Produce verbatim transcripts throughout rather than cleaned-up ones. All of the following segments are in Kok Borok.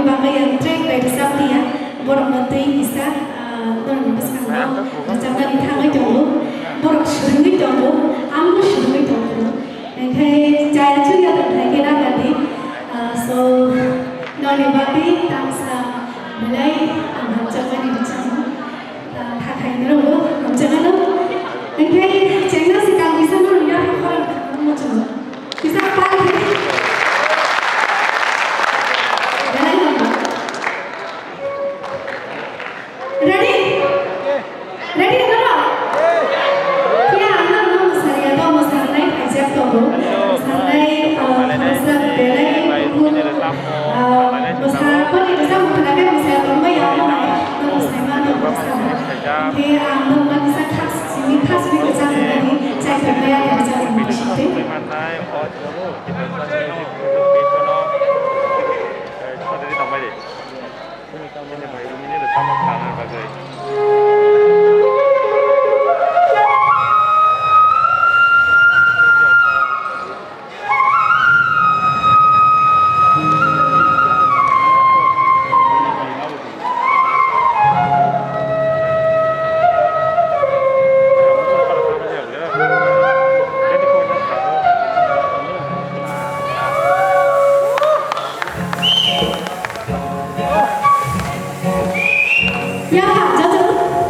Bagwi ang track bai rwchap liya, borokno twi kisa, ah, norokni bwskango rwchapnani thangwi tongo, borok swrwngwi tongo, angbo swrwngwi tongo. Hinkhe chaya chukya tongthai khe ragadi, ah, so, noni bagwi tangsa belai ang hamjakmani rwchapmung. Ah, khakhai norokbo hamjakmano. Hinkhe chengna swkang kisa norok yapha khorang muchungo. Kisa pal khe. Belai hambai. Ready? Ready norok? Phiya ang norokno mwsariya do, mwsarnai khaijak tongo. Mwsarnai, ah, khoroksa belai kuphur, ah, mwsa, khoroknwi rwchapmung khwnakhe mwsaya tongbai ya, omo hai norok mwsai mano. Khe ang norokno kisa khas simi khas wi rwchapmani chaitok maya rwchapmani bisingtwi. Ya, jajak.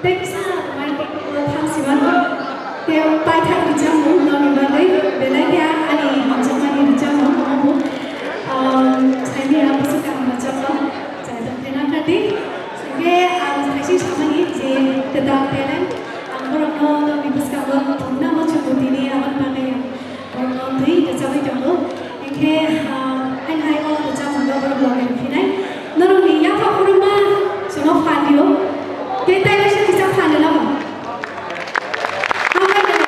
Tei kisa mai tei kisa thamsiman tei paithak rijamung nokni bagwi belai khe ani hamjakmani rijamung omo bo, um, saimaya bwswk kaham rwchapno chajak khe nangkha di. Hwnkhe ang thaising samani je kwtal talent, ang borokno nokni bwskango tongna muchungo tini aboni bagwi ang borokno twi rwchapwi tongo. Hwnkhe, ah, haino hai o rwchapmungno borok logi rwphinai. Norokni yaphang phunukma chwngno phan dio. Tei tai kaisa kisa phan rwna bo. Hambai rwna.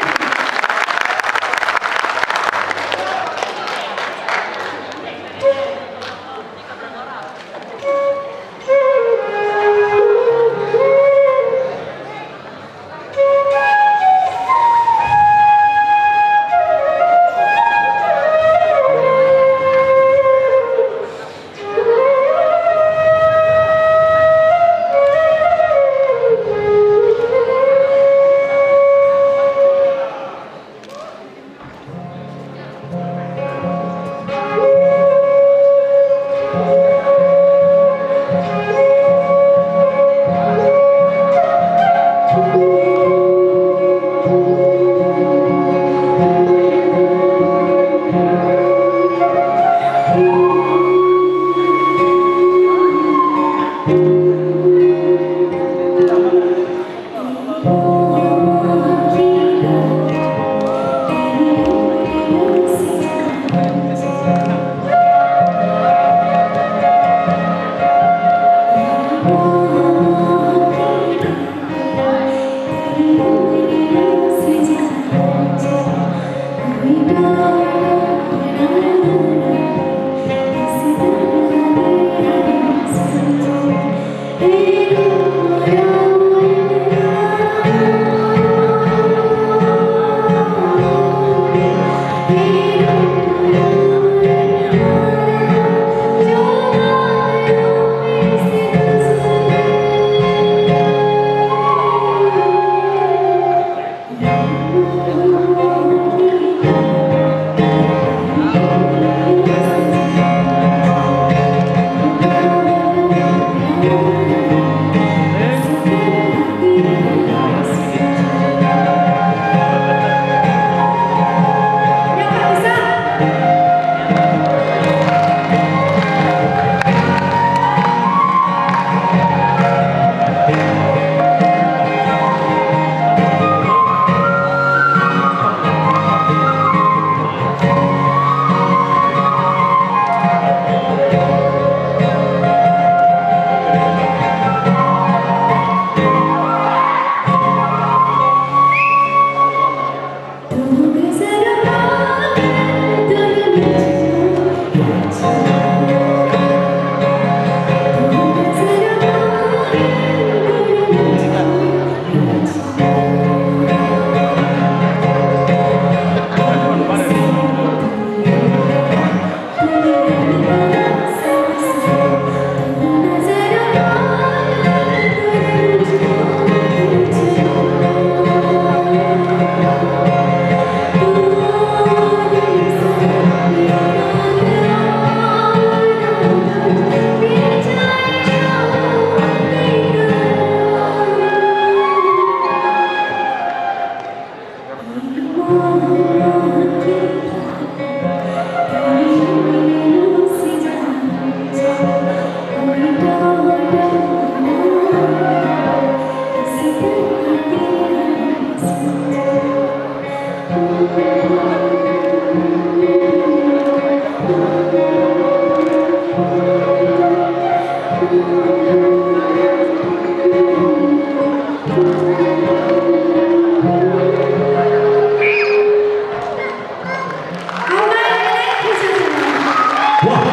Wah,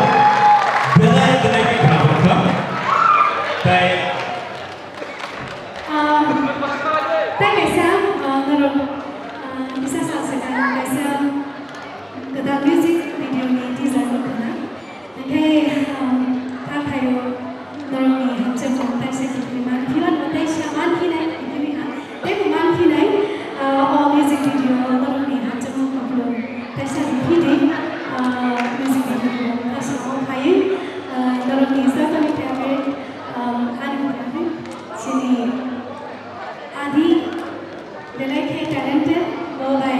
belai belai khe kaham wngkha. Tei, ah, tei kaisa, ah, norok, ah, kisa sal swkang kaisa kwtal music video ni teaser no khna. Hwnkhe, um, kha phaio norokni hamjakmung taisa kiphilwi man phi, tei sa man phinai kiphilwi ha, teibo man phinai, uh, o music video norokni hamjakmung kopulung taisa riphi di, uh, music video kaisa o phaiwi, uh, norokni joto ni favorite, um, ani favorite chini Nonai